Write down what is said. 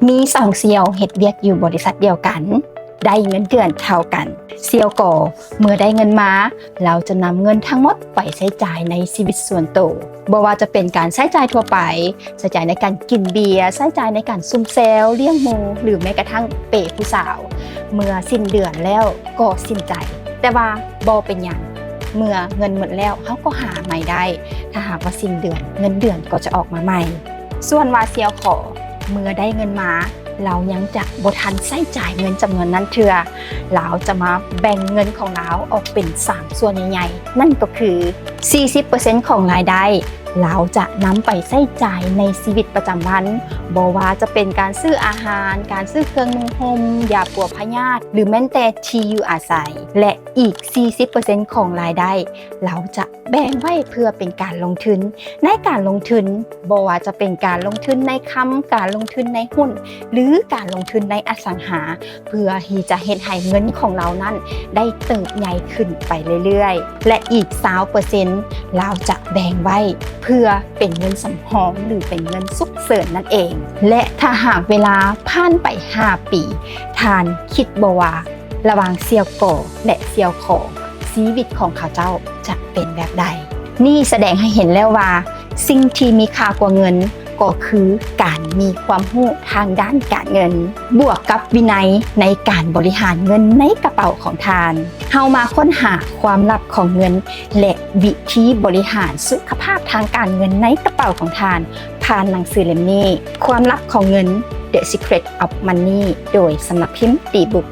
ມີສອງສ່ຽວເຮັດວຽກຢູ່ບໍລິສັດດຽວກັນ ໄດ້ເງິນເດືອນເທົ່າກັນ. ສ່ຽວກໍເມື່ອໄດ້ເງິນມາ ລາວຈະນຳເງິນທັງໝົດໄປໃຊ້ຈ່າຍໃນຊີວິດສ່ວນໂຕ, ບໍ່ວ່າຈະເປັນການໃຊ້ຈ່າຍທົ່ວໄປ, ໃຊ້ຈ່າຍໃນການກິນເບຍ, ໃຊ້ຈ່າຍໃນການຊຸມແຊວ, ລ້ຽງໝູ ຫຼື ແມ້ກະທັ້ງເປຜູ້ສາວ. ເມື່ອສິ້ນເດືອນແລ້ວກໍສິ້ນໃຈ, ແຕ່ວ່າບໍ່ເປັນຫຍັງ, ເມື່ອເງິນໝົດແລ້ວ ເຮົາກໍຫາໃໝ່ໄດ້. ຖ້າຫາກວ່າສິ້ນເດືອນ ເງິນເດືອນກໍຈະອອກມາໃໝ່. ສ່ວນວ່າສ່ຽວຂໍ ເມື່ອໄດ້ເງິນມາ ລາວຍັງຈະບໍ່ທັນໃຊ້ຈ່າຍເງິນຈຳນວນນັ້ນເທື່ອ, ລາວຈະມາແບ່ງເງິນຂອງລາວອອກເປັນສາມສ່ວນໃຫຍ່ໆ, ນັ້ນກໍຄື ສີ່ສິບເປີເຊັນຂອງລາຍໄດ້ ລາວຈະນຳໄປໃຊ້ຈ່າຍໃນຊີວິດປະຈຳວັນ, ບໍ່ວ່າຈະເປັນການຊື້ອາຫານ, ການຊື້ເຄື່ອງນຸ່ງຫົ່ມ, ຢາປົວພະຍາດ ຫຼື ແມ່ນແຕ່ທີ່ຢູ່ອາໄສ. ແລະ ອີກສີ່ສິບເປີເຊັນຂອງລາຍໄດ້ ລາວຈະແບ່ງໄວ້ເພື່ອເປັນການລົງທຶນ. ໃນການລົງທຶນ ບໍ່ວ່າຈະເປັນການລົງທຶນໃນຄຳ, ການລົງທຶນໃນຫຸ້ນ ຫຼື ການລົງທຶນໃນອະສັງຫາ ເພື່ອທີ່ຈະເຮັດໃຫ້ເງິນຂອງລາວນັ້ນໄດ້ເຕີບໃຫຍ່ຂຶ້ນໄປເລື້ອຍໆ. ແລະ ອີກຊາວເປີເຊັນ ລາວຈະແບ່ງໄວ້ເພື່ອເປັນເງິນສຳຮອງ ຫຼື ເປັນເງິນສຸກເສີນນັ້ນເອງ. ແລະ ຖ້າຫາກເວລາຜ່ານໄປຫ້າປີ, ທ່ານຄິດບໍ່ວ່າ ລະຫວ່າງສ່ຽວກໍ ແລະ ສ່ຽວຂໍ ຊີວິດຂອງເຂົາເຈົ້າຈະເປັນແບບໃດ? ນີ້ສະແດງໃຫ້ເຫັນແລ້ວວ່າ ສິ່ງທີ່ມີຄ່າກວ່າເງິນ ກໍຄືການມີຄວາມຮູ້ທາງດ້ານການເງິນ ບວກກັບວິໄນໃນການບໍລິຫານເງິນໃນກະເປົາຂອງທ່ານ. ເຮົາມາຄົ້ນຫາຄວາມລັບຂອງເງິນ ແລະ ວິທີບໍລິຫານສຸຂະພາບທາງການເງິນໃນກະເປົາຂອງທ່ານ ຜ່ານໜັງສືເຫຼັ້ມນີ້, ຄວາມລັບຂອງເງິນ The Secret of Money ໂດຍສຳນັກພິມຕີບຸກ.